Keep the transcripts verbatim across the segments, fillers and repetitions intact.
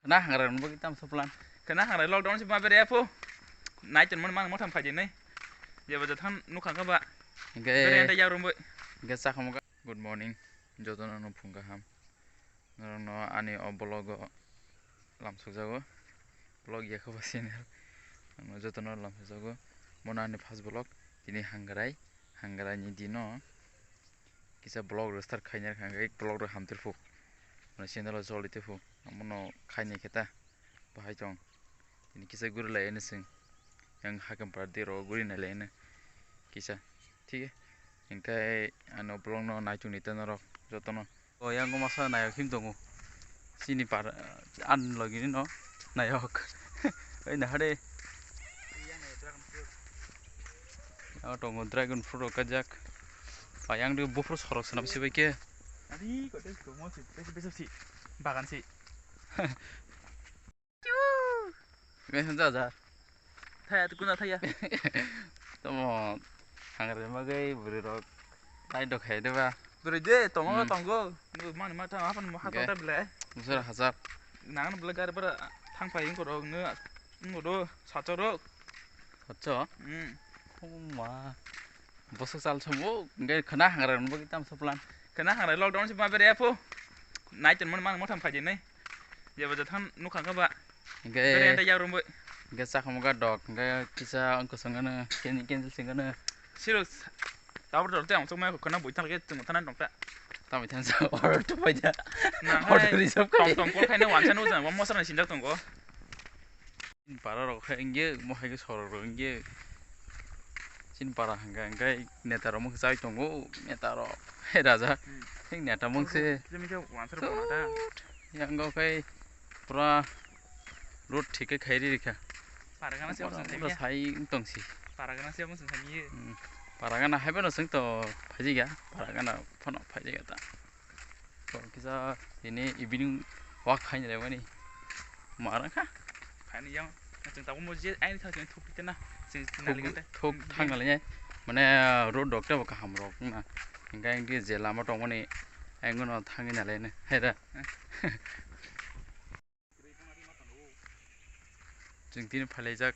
Na hangra rwng bagwi tamo so plan. Khwna hangra lockdown se ma bere apho. Nai ton man man motham khaidi nai. Jeba jathan nukha kha ba. Hingke Bere ente yak rwng bai. Hingke sakhamu ka. Good morning. Jotono no phung kaham. Norokno ani o vlog o lamsokjago. Vlog ya khe ba channel. Ano jotono lamsokjago. Mono ani first vlog. Tini hangrai. Hangrai ni dino. Kisa vlog rw start khaina kha hingke vlog rw hamtir phu. Mane channel o joli te phu. Amono khaini khe ta. Bahai tong. Tini kisa guri lai ani sing. Yang hakam pardi ro guri nai lai ani. Kisa. Thik. Hingke ano vlog no naichung ni ta norok jotono. O yang masa nayok him tongo. Chini par an logi no nayok. Oi na hade. Ang tongo dragon fruit rok kajak. Ayang de buphuru sorok swnam sibai khe. Ari kote komo si besi besi si bagan si. Mesem ja ja. Thaya tu kuna thaya. Tomo hangre magai buri rok tai dok hai de ba. Buri de tomo Hmm. tongo. Mani ma thang apan mo hato Ge. ta bile. Musur hajar. Nang bile gari bara thang pai ko rok nge. Ngo do sacho rok. Sacho? Hmm. Oma. Bosok chal somo, hingke khwna hangra rwng bagwi tamo so plan. Khwna hangra lockdown se ma bere apho. Nai ton man man motham khaidi nai. Jeba jathan nukha kha ba. Hingke Bere ente yak rwng bai. Hingke sakhamu ga dok, hingke kisa ang kosong ano, ken-, cancel sing ano. Sirus. Tabur tabur te ang sok mai khwna boi thang ke tung thana nokta. Tamo thang sa order to paida. Na Order hai, reserve kai. Tong tong kol khaina wansa nujang, wa mosra ni sinjak tongo. Para rok khe wngye, mo hai khe sorok rok wngye. Chini para hwnkha hwnkhe neta rok mungsa chai tongo, neta rok. He raja, Hmm. thik neta mungse. Kisa misa wansa rok Tut. Yang kok khe pura road thik khe khairi rikha. Para gana se Pura, mungsa pura thangya. Sai wng tong si. Para gana se mungsa thangya. Hmm. Para gana hai bono swng to phajiga. Para gana phano phajiga ta. Kisa ini evening walk khaina lemani. Mara kha. Khaina yang. Chwng tabuk mo je aini thang chwng thuk tena. Chwng Thuk, nali gante. Thuk thang nali ne. Mane road dok tebo kaham rok na. Hingke ang di je lama tongmani. Ang no thangwi nali ne. Hai da. Eh. Chwng tini phailaijak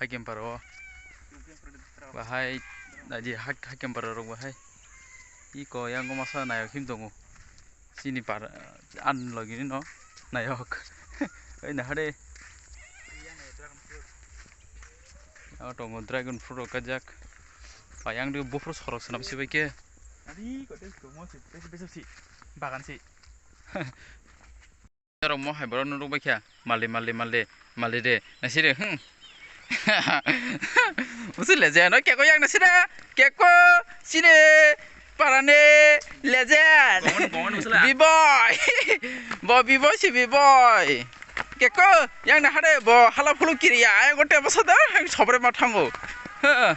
Hakempara o. Bahai naidi hak-, Hakempara rok bahai. Iko yang masa nayok him tongo. Chini par an logi no nayok. Oi nahare. Ang tongo dragon fruit rok kajak. Bayang de buphuru sorok swnam sibai khe. Ari kote komo si, besi besi si, bagan si. Rok mo hai borok no rwk bai kha. Mali, mali, mali, mali de. Nasi de, hmm. Busi le je no keko yang nasi da. Keko, sini, parane, legend. Gongwan, gongwan busi la. B-boy. Bo B-boy si B-boy. Keko, yang na hade bo hala phulu kiriya. Ay gote boso da, yang sobre ma thango. Heeh.